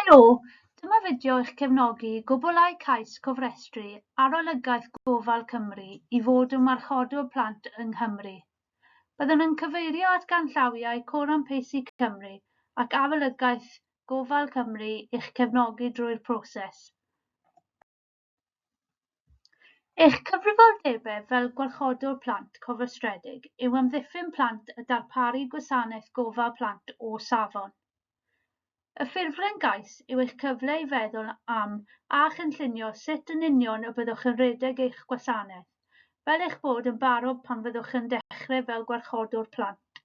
Helo! Dyma fideo i'ch cefnogi i gwblhau cais cofrestru Arolygaeth Gofal Cymru i fod yn warchodwr plant yng Nghymru. Byddwn yn cyfeirio at ganllawiau Coron Pacey Cymru ac Arolygaeth Gofal Cymru i'ch cefnogi drwy'r proses. Eich cyfrifoldebau fel gwarchodwr plant cofrestredig yw amddiffyn plant a darparu gwasanaeth gofal plant o safon. Y ffurflen gais yw eich cyfle i feddwl am a chynllunio sut yn union y byddwch yn rhedeg eich gwasanaeth, fel eich bod yn barod pan fyddwch yn dechrau fel gwarchodwr plant.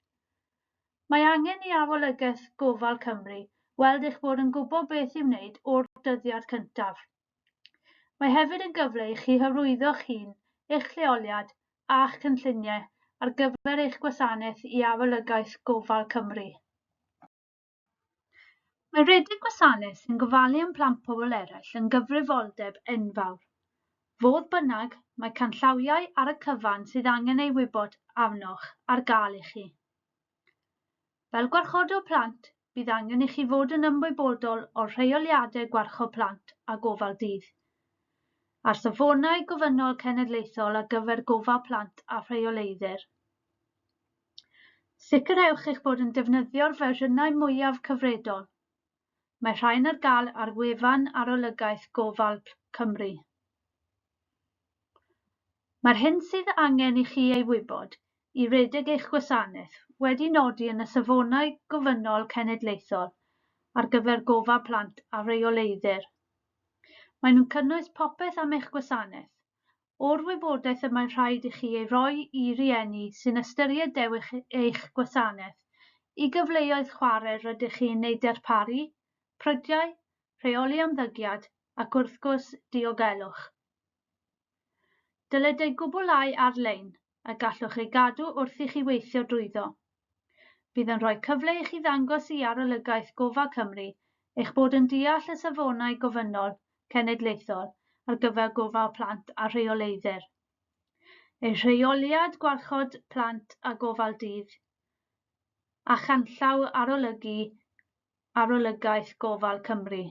Mae angen i Arolygaeth Gofal Cymru weld eich bod yn gwybod beth i'w wneud o'r dyddiad cyntaf. Mae hefyd yn gyfle i chi hyrwyddo'ch hun, eich lleoliad a'ch cynlluniau ar gyfer eich gwasanaeth i Arolygaeth Gofal Cymru. Mae rhedeg gwasanaeth sy'n gofalu am plant pobl eraill yn gyfrifoldeb enfawr. Fodd bynnag, mae canllawiau ar y cyfan sydd angen ei wybod arnoch ar gael i chi. Fel gwarchodwr plant, bydd angen i chi fod yn ymwybodol o'r rheoliadau gwarchod plant a gofal dydd, a'r safonau gofynnol cenedlaethol ar gyfer gofal plant a rheoleiddir. Sicrhewch eich bod yn defnyddio'r fersiynau mwyaf cyfredol. Mae rhain ar gael ar wefan Arolygaeth Gofal Cymru. Mae'r hyn sydd angen i chi ei wybod i redeg eich gwasanaeth wedi nodi yn y Safonau Gofynnol Cenedlaethol ar gyfer Gofal Plant a Rheoleiddir. Maen nhw'n cynnwys popeth am eich gwasanaeth, o'r wybodaeth y mae'n rhaid i chi ei rhoi i rieni sy'n ystyried dewis eich gwasanaeth, i gyfleoedd chwarae rydych chi'n eu darparu, prydiau, rheoli ymddygiad ac wrth gwrs, diogelwch. Dylid ei gwblhau ar-lein, a gallwch ei gadw wrth i chi weithio drwyddo. Bydd yn rhoi cyfle i chi ddangos i Arolygaeth Gofal Cymru eich bod yn deall y safonau gofynnol cenedlaethol ar gyfer gofal plant a rheoleiddir. Ei rheoliad gwarchod plant a gofal dydd, a chanllaw arolygu Arolygaeth Gofal Cymru,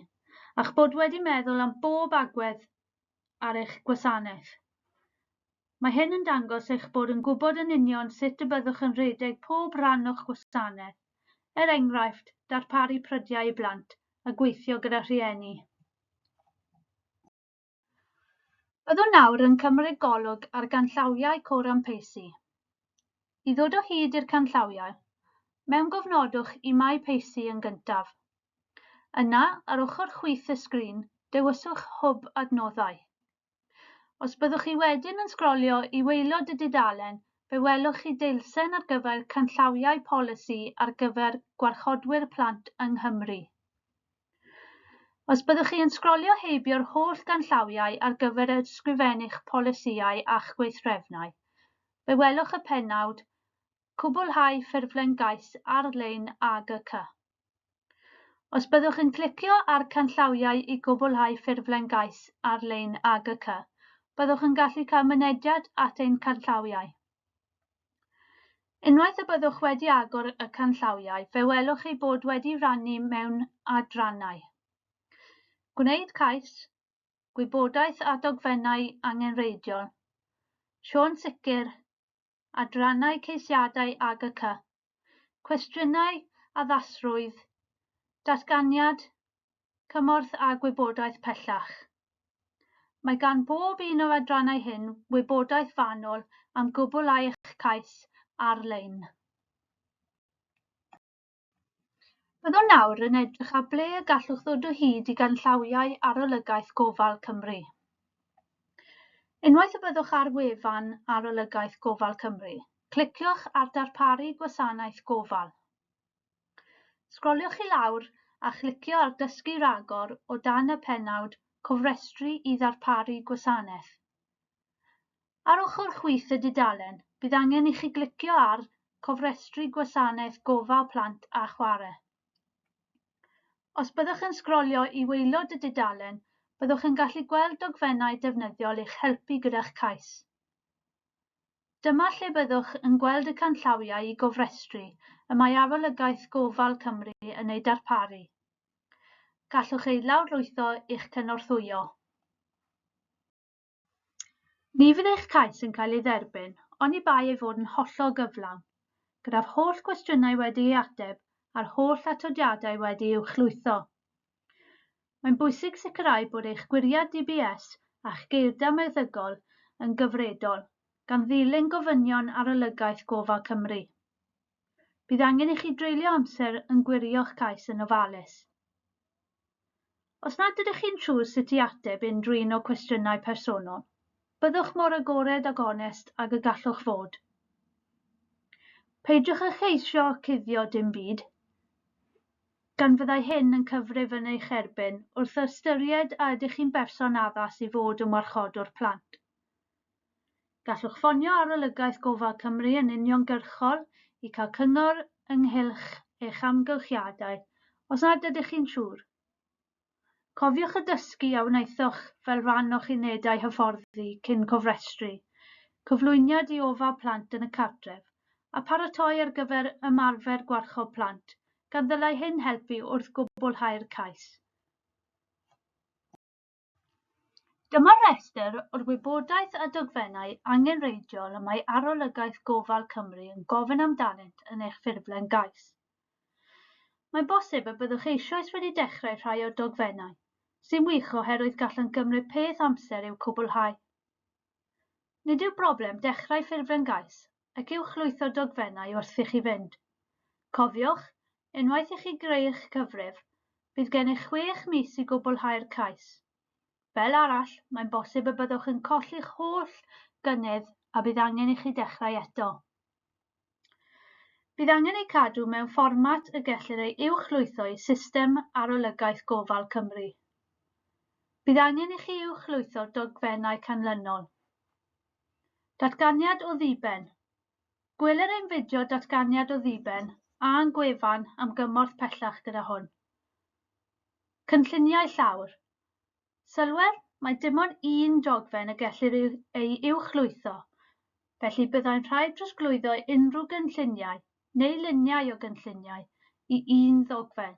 a'ch bod wedi meddwl am bob agwedd ar eich gwasanaeth. Mae hyn yn dangos eich bod yn gwybod yn union sut y byddwch yn rhedeg pob rhan o'ch gwasanaeth, er enghraifft, darparu prydiau i blant a gweithio gyda rhieni. Byddwn nawr yn cymryd golwg ar ganllawiau Coram Pacey. I ddod o hyd i'r canllawiau, mewngofnodwch i My Pacey yn gyntaf. Yna, ar ochr chwith y sgrin, dewiswch Hwb Adnoddau. Os byddwch chi wedyn yn sgrolio i waelod y dudalen, fe welwch chi deilsen ar gyfer Canllawiau Polisi ar gyfer Gwarchodwyr Plant yng Nghymru. Os byddwch chi yn sgrolio heibio'r holl ganllawiau ar gyfer ysgrifennu'ch polisïau a'ch gweithdrefnau, fe welwch y pennawd Cwblhau ffurflen gais ar-lein AGC. Os byddwch yn clicio ar Canllawiau i gwblhau ffurflen gais ar-lein AGC, byddwch yn gallu cael mynediad at ein canllawiau. Unwaith y byddwch wedi agor y canllawiau, fe welwch eu bod wedi rhannu mewn adrannau. Gwneud cais, gwybodaeth a dogfennau angenrheidiol, Siôn Sicr, Adrannau Ceisiadau AGC, Cwestiynau Addasrwydd, Datganiad, Cymorth a Gwybodaeth pellach. Mae gan bob un o'r adrannau hyn wybodaeth fanwl am gwblhau eich cais ar-lein. Byddwn nawr yn edrych ar ble y gallwch ddod o hyd i ganllawiau Arolygaeth Gofal Cymru. Unwaith y byddwch ar wefan Arolygaeth Gofal Cymru, cliciwch ar Darparu Gwasanaeth Gofal. Sgroliwch i lawr a chlicio ar Dysgu Rhagor o dan y pennawd Cofrestru i ddarparu gwasanaeth. Ar ochr chwith y dudalen, bydd angen i chi glicio ar Cofrestru Gwasanaeth Gofal Plant a Chwarae. Os byddwch yn sgrolio i waelod y dudalen, byddwch yn gallu gweld dogfennau defnyddiol i'ch helpu gyda'ch cais. Dyma lle byddwch yn gweld y canllawiau i gofrestru y mae Arolygaeth Gofal Cymru yn eu darparu. Gallwch ei lawrlwytho i'ch cynorthwyo. Ni fydd eich cais yn cael ei dderbyn oni bai ei fod yn hollol gyflawn, gyda'r holl gwestiynau wedi'u ateb a'r holl atodiadau wedi'u uwchlwytho. Mae'n bwysig sicrhau bod eich gwiriad DBS a'ch geirda meddygol yn gyfredol, gan ddilyn gofynion Arolygaeth Gofal Cymru. Bydd angen i chi dreulio amser yn gwirio'ch cais yn ofalus. Os nad ydych chi'n siŵr sut i ateb unrhyw un o'r cwestiynau personol, byddwch mor agored ac onest ag y gallwch fod. Peidiwch â cheisio cuddio dim byd, gan fyddai hyn yn cyfrif yn eich erbyn wrth ystyried a ydych chi'n berson addas i fod yn warchodwr plant. Gallwch ffonio Arolygaeth Gofal Cymru yn uniongyrchol i cael cyngor ynghylch eich amgylchiadau os nad ydych chi'n siŵr. Cofiwch y dysgu a wnaethoch fel rhan o'ch unedau hyfforddi cyn cofrestru, cyflwyniad i ofal plant yn y cartref, a paratoi ar gyfer ymarfer gwarchod plant, gan ddylai hyn helpu wrth gwblhau'r cais. Dyma restr o'r wybodaeth a dogfennau angenrheidiol y mae Arolygaeth Gofal Cymru yn gofyn amdanynt yn eich ffurflen gais. Mae'n bosib y byddwch eisoes wedi dechrau rhai o'r dogfennau, sy'n wych oherwydd gallant gymryd peth amser i'w cwblhau. Nid yw'r broblem dechrau ffurflen gais ac uwchlwytho dogfennau wrth i chi fynd. Cofiwch, unwaith i chi greu'ch cyfrif, bydd gennych 6 mis i gwblhau'r cais. Fel arall, mae'n bosib y byddwch yn colli'ch holl gynnydd a bydd angen i chi dechrau eto. Bydd angen eu cadw mewn fformat y gellir ei uwchlwytho i system Arolygaeth Gofal Cymru. Bydd angen i chi uwchlwytho'r dogfennau canlynol. Datganiad o ddiben. Gweler ein fideo datganiad o ddiben a'n gwefan am gymorth pellach gyda hwn. Cynlluniau llawr. Sylwer, mae dim ond un dogfen y gellir ei uwchlwytho, felly byddai'n rhaid trosglwyddo unrhyw gynlluniau neu luniau o gynlluniau i un ddogfen.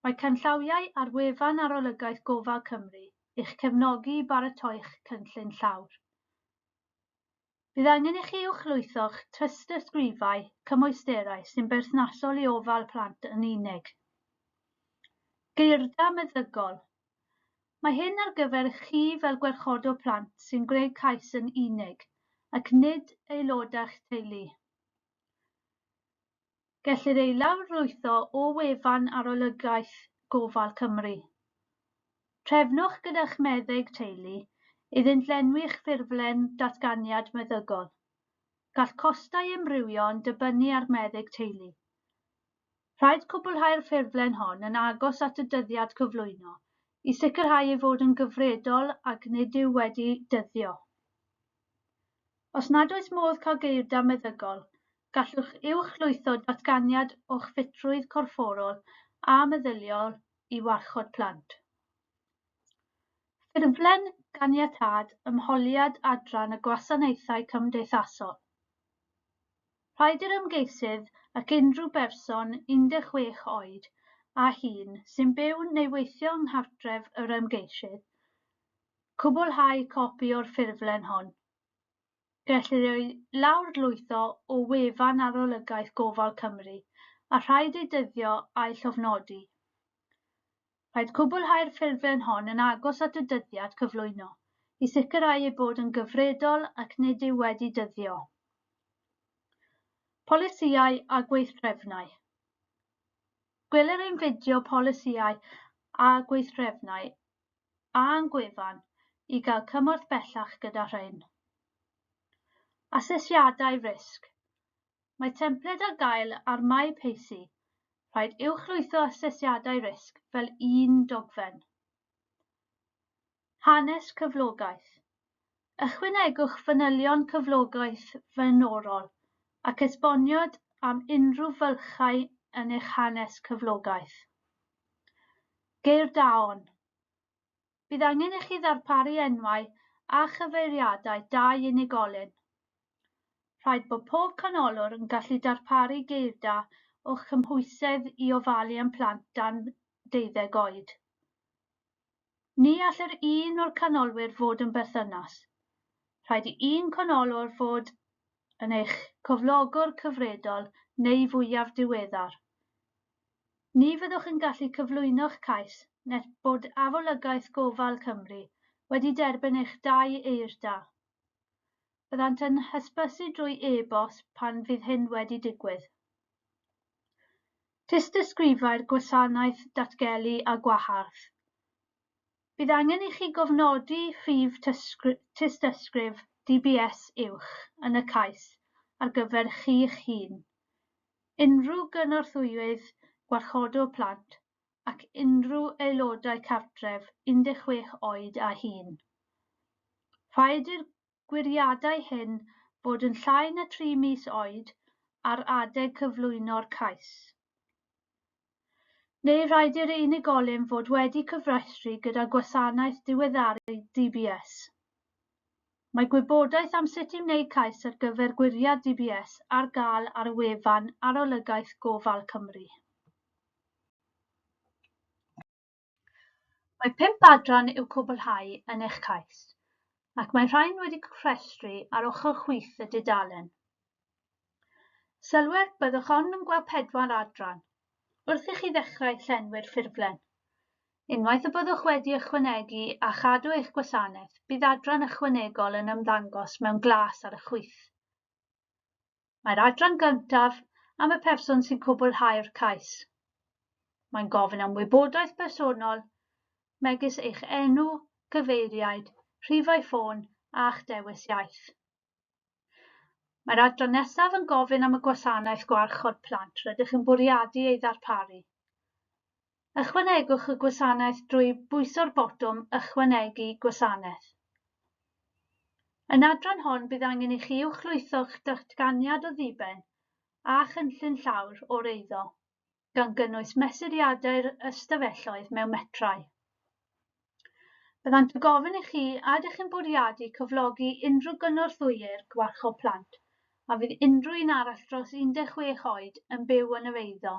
Mae canllawiau ar wefan Arolygaeth Gofal Cymru i'ch cefnogi i baratoi'ch cynllun llawr. Bydd angen i chi uwchlwytho'ch tystysgrifau cymwysterau sy'n berthnasol i ofal plant yn unig. Geirda meddygol. Mae hyn ar gyfer chi fel gwarchodwr plant sy'n gwneud cais yn unig, ac nid aelodau'ch teulu. Gellir ei lawrlwytho o wefan Arolygaeth Gofal Cymru. Trefnwch gyda'ch meddyg teulu iddynt lenwi'ch ffurflen datganiad meddygol. Gall costau amrywio yn dibynnu ar meddyg teulu. Rhaid cwblhau'r ffurflen hon yn agos at y dyddiad cyflwyno i sicrhau ei fod yn gyfredol ac nid yw wedi dyddio. Os nad oes modd cael geirda meddygol, gallwch uwchlwytho datganiad o'ch ffitrwydd corfforol a meddyliol i warchod plant. Ffurflen ganiatâd ymholiad Adran y Gwasanaethau Cymdeithasol. Rhaid i'r ymgeisydd ac unrhyw berson 16 oed a hŷn sy'n byw neu weithio yng nghartref yr ymgeisydd cwblhau copi o'r ffurflen hon. Gellir ei lawrlwytho o wefan Arolygaeth Gofal Cymru a rhaid ei dyddio a'i llofnodi. Rhaid cwblhau'r ffurflen hon yn agos at y dyddiad cyflwyno i sicrhau ei bod yn gyfredol ac nid yw wedi dyddio. Polisïau a gweithdrefnau. Gweler ein fideo polisïau a gweithdrefnau a'n gwefan i gael cymorth bellach gyda rhain. Asesiadau risg. Mae templed ar gael ar MyPacey. Rhaid uwchlwytho asesiadau risg fel un dogfen. Hanes cyflogaeth. Ychwanegwch fanylion cyflogaeth flaenorol ac esboniad am unrhyw fylchau yn eich hanes cyflogaeth. Geirdaon. Bydd angen i chi ddarparu enwau a chyfeiriadau dau unigolyn. Rhaid bod pob canolwr yn gallu darparu geirda o'ch cymhwysedd i ofalu am plant dan 12 oed. Ni all yr un o'r canolwyr fod yn berthynas. Rhaid i un canolwr fod yn eich cyflogwr cyfredol neu fwyaf diweddar. Ni fyddwch yn gallu cyflwyno'ch cais nes bod Arolygaeth Gofal Cymru wedi derbyn eich dau eirda. Byddant yn hysbysu drwy e-bost pan fydd hyn wedi digwydd. Tystysgrifau'r Gwasanaeth Datgelu a Gwahardd. Bydd angen i chi gofnodi rhif tystysgrif DBS uwch yn y cais ar gyfer chi'ch hun, unrhyw gynorthwyydd gwarchodwr plant ac unrhyw aelodau cartref 16 oed a hŷn. Rhaid i'r gwiriadau hyn fod yn llai na 3 mis oed ar adeg cyflwyno'r cais. Neu rhaid i'r unigolyn fod wedi cofrestru gyda gwasanaeth diweddaru DBS. Mae gwybodaeth am sut i wneud cais ar gyfer gwiriad DBS ar gael ar y wefan Arolygaeth Gofal Cymru. Mae pump adran i'w cwblhau yn eich cais, ac mae rhain wedi rhestru ar ochr chwith y dudalen. Sylwer, byddwch ond yn gweld pedwar adran wrth i chi ddechrau llenwi'r ffurflen. Unwaith y byddwch wedi ychwanegu a chadw eich gwasanaeth, bydd adran ychwanegol yn ymddangos mewn glas ar y chwith. Mae'r adran gyntaf am y person sy'n cwblhau'r cais. Mae'n gofyn am wybodaeth bersonol, megis eich enw, cyfeiriad, rhifau ffôn a'ch dewis iaith. Mae'r adran nesaf yn gofyn am y gwasanaeth gwarchod plant rydych yn bwriadu ei ddarparu. Ychwanegwch y gwasanaeth drwy bwyso'r botwm Ychwanegu gwasanaeth. Yn adran hon bydd angen i chi uwchlwytho'ch datganiad o ddiben a chynllun llawr o'r eiddo, gan gynnwys mesuriadau'r ystafelloedd mewn metrau. Byddant yn gofyn i chi a ydych chi'n bwriadu cyflogi unrhyw gynorthwywyr gwarchod plant, a fydd unrhyw un arall dros 16 oed yn byw yn yr eiddo,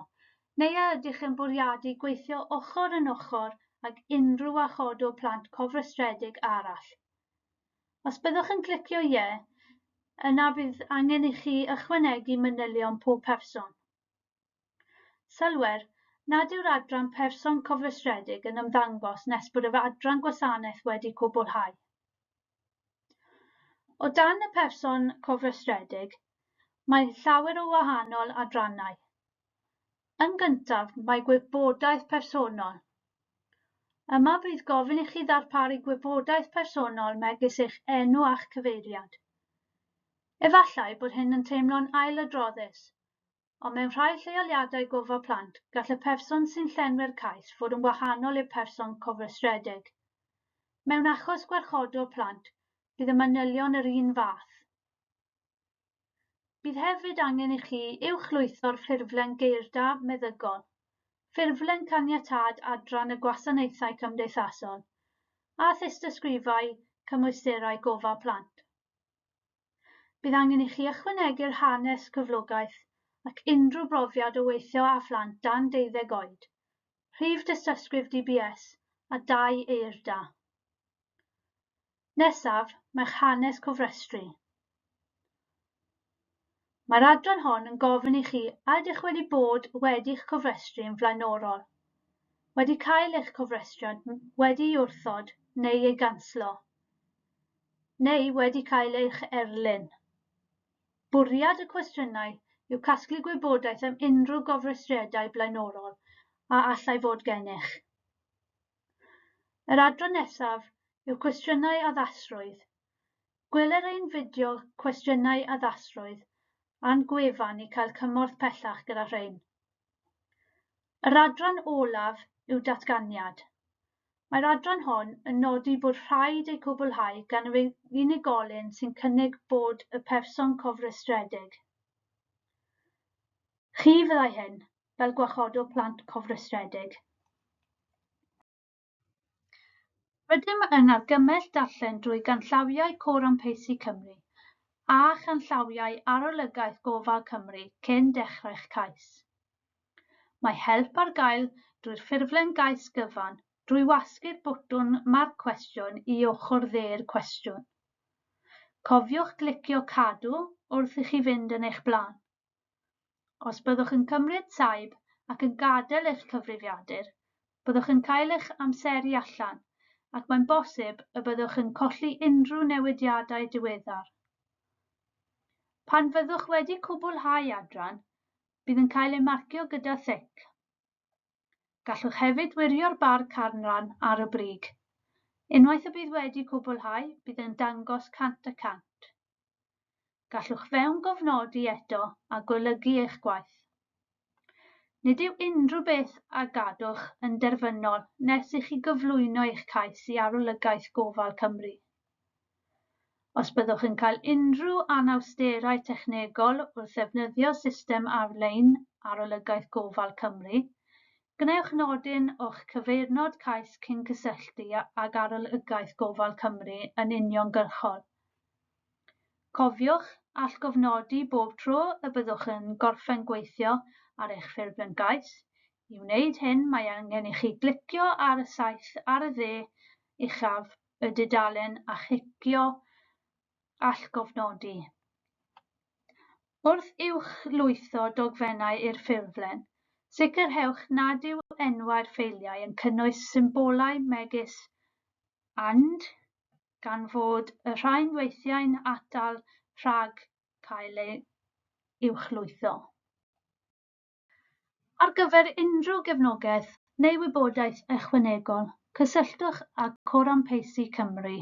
neu a ydych yn bwriadu gweithio ochr yn ochr ag unrhyw warchodwr plant cofrestredig arall. Os byddwch yn clicio Ie, yna bydd angen i chi ychwanegu manylion pob person. Sylwer nad yw'r adran Person Cofrestredig yn ymddangos nes bod yr adran Gwasanaeth wedi cwblhau. O dan y Person Cofrestredig, mae llawer o wahanol adrannau. Yn gyntaf, mae gwybodaeth personol. Yma bydd gofyn i chi ddarparu gwybodaeth personol megis eich enw a'ch cyfeiriad. Efallai bod hyn yn teimlo'n ailadroddus, Ond mewn rhai lleoliadau gofal plant, gall y person sy'n llenwi'r cais fod yn wahanol i'r person cofrestredig. Mewn achos gwarchodwr plant, bydd y manylion yr un fath. Bydd hefyd angen i chi uwchlwytho'r ffurflen geirda meddygol, ffurflen caniatâd Adran y Gwasanaethau Cymdeithasol, a thystysgrifau cymwysterau gofal plant. Bydd angen i chi ychwanegu'r hanes cyflogaeth ac unrhyw brofiad o weithio â phlant dan deuddeg oed, rhif dystysgrif DBS a dau eirda. Nesaf, mae'ch hanes cofrestru. Mae'r adran hon yn gofyn i chi a ydych wedi bod wedi'ch cofrestru yn flaenorol, wedi cael eich cofrestriad wedi'i wrthod neu ei ganslo, neu wedi cael eich erlyn. Bwriad y cwestiynau yw casglu gwybodaeth am unrhyw gofrestriadau blaenorol a allai fod gennych. Yr adran nesaf yw cwestiynau addasrwydd. Gweler ein fideo cwestiynau addasrwydd a'n gwefan i cael cymorth pellach gyda rhain. Yr adran olaf yw datganiad. Mae'r adran hon yn nodi bod rhaid ei cwblhau gan yr unigolyn sy'n cynnig bod y person cofrestredig. Chi fyddai hyn, fel gwarchodwr plant cofrestredig. Rydym yn argymell darllen drwy ganllawiau Coron Pacey Cymru a chanllawiau Arolygaeth Gofal Cymru cyn dechrau'ch cais. Mae help ar gael drwy'r ffurflen gais gyfan drwy wasgu'r botwm marc cwestiwn i ochr dde'r cwestiwn. Cofiwch glicio Cadw wrth i chi fynd yn eich blaen. Os byddwch yn cymryd saib ac yn gadael eich cyfrifiadur, byddwch yn cael eich amseru allan ac mae'n bosib y byddwch yn colli unrhyw newidiadau diweddar. Pan fyddwch wedi cwblhau adran, bydd yn cael ei marcio gyda thic. Gallwch hefyd wirio'r bar canran ar y brig. Unwaith y bydd wedi cwblhau, bydd yn dangos 100%. Gallwch fewngofnodi eto a golygu eich gwaith. Nid yw unrhyw beth a gadwch yn derfynol nes i chi gyflwyno eich cais i Arolygaeth Gofal Cymru. Os byddwch yn cael unrhyw anawsterau technegol wrth ddefnyddio system ar-lein Arolygaeth Gofal Cymru, gwnewch nodyn o'ch cyfeirnod cais cyn cysylltu ag Arolygaeth Gofal Cymru yn uniongyrchol. Cofiwch allgofnodi bob tro y byddwch yn gorffen gweithio ar eich ffurflen gais. I wneud hyn, mae angen i chi glicio ar y saeth ar y dde uchaf y dudalen a chicio allgofnodi. Wrth uwchlwytho dogfennau i'r ffurflen, sicrhewch nad yw enwau'r ffeiliau yn cynnwys symbolau megis "and", gan fod y rhain weithiau'n atal rhag cael eu uwchlwytho. Ar gyfer unrhyw gefnogaeth neu wybodaeth ychwanegol, cysylltwch â CoramPacey Cymru.